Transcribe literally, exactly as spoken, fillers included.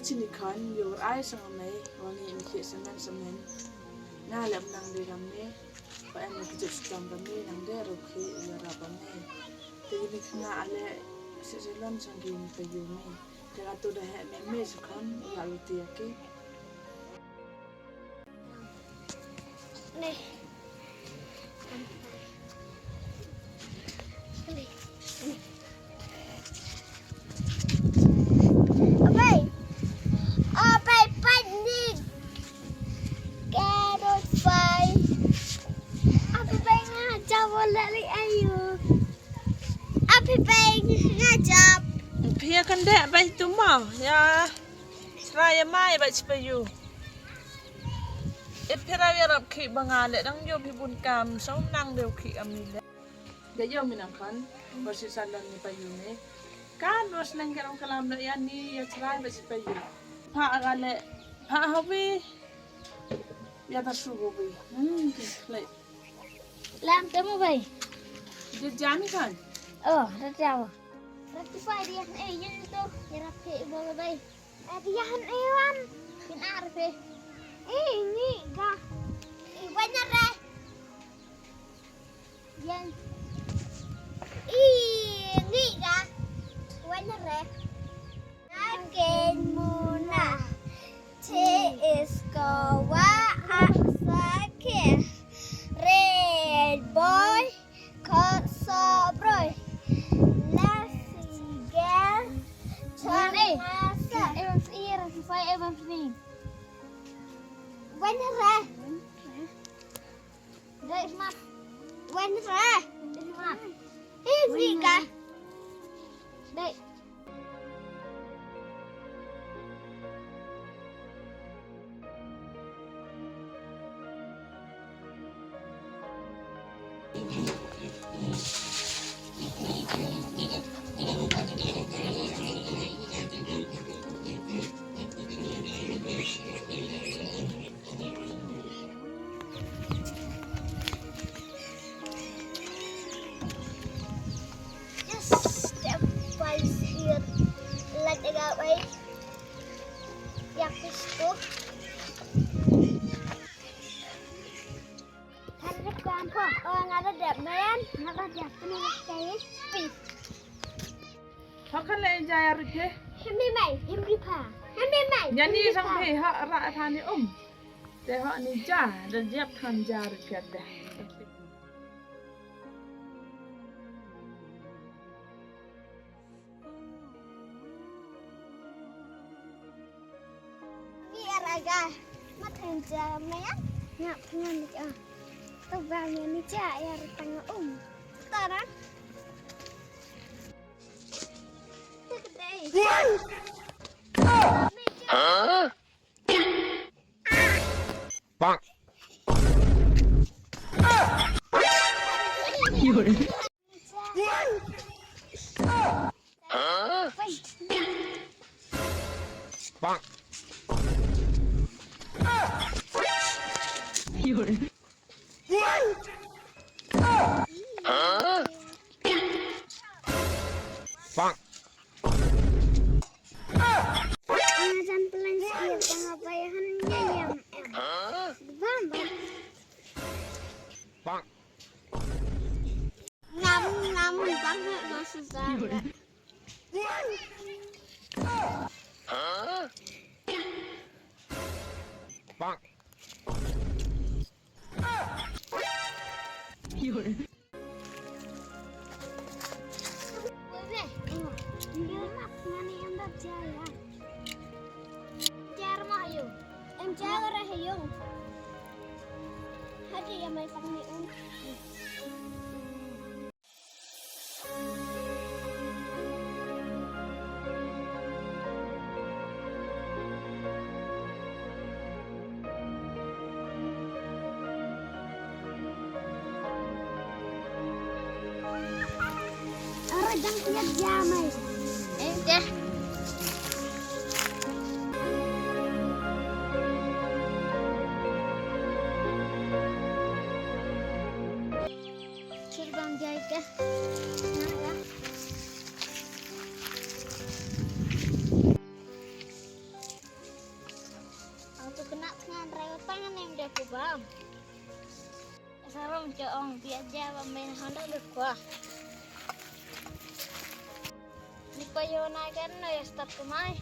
Chini khan ïoh ai sang me, wani in ki semen semen. Nga lem nang de ram me, ba en ki jep stam ram me, nang de ro ki ïa ra ba me. Te ni khna ale, se se lam sang ki ni pa yu me. Te la tu da he me me se khan, ïa lu ti ya ki. Abai. Abai, panik. Carrot bai. Abai, bai nga jawab lagi ayu. Abai, bai nga jawab. Pia kan dek bai tu mau ya. Sra ya mai bai cepat yu. Ipira ïarap ki ba nga leh dang ïoh phi bun kam, song nang dei ki am ni leh. Da ïoh mi nang khan, ba si sa lon ni pa ïoh ni. Kan ros nang ka rong kalam da ïa ni ïa chrai ba si pa ïoh. Pha aga leh, pha hawi. Ïa ta su hawi. Hmm, leh. Lam te mo bai. Dia jam kan? Oh, da jam. Rati pa dia, eh, ïa tu, ïarap ki ba bai. Ati yan ewan. Kin ar pe. Eh, ni ga. Eh, wanya re. Yan. Eh, ni ga. Wanya re. Akin muna. Te is ko wa a sa ke. Red boy. Kot sobroi. Lasi gel. Chang asa. Ewan si, ewan si, ewan si. Wen re. Dai smat. Wen re. Smat. Eh, ni ka. Dai. Yes, step by step. Let it go, wait. Yak pistu. Kan rip kan ko. Oh, nga da dep mayan, nga da dep ni kai. Pi. Hakan le jaya rike. Himbi mai, himbi pa. Himbi mai. Yani sang pe ha ra thani um. Te ha ni ja, da jep than ja rike da. Ni araga, mathan ja maya. Ngap ngan ni ja. To ba ni ni ja ya ratang um. Taran. Huh? Bonk. Huh? Bonk. Huh? Bonk. Nga jan plan sih ya, pang apa ya, han nyayam em. Bam, bam. Bonk. Ngam, ngam, bang, nggak susah. Bonk. Ora jang kiat jamai. Eh, deh. Sir bang jai ke. Nah, ya. Tu kena tngan rai watang nem dia ku bam. Sarum cho ong bia ja bam men honda de kwa. Ni pa yo na kan no ya start kumai.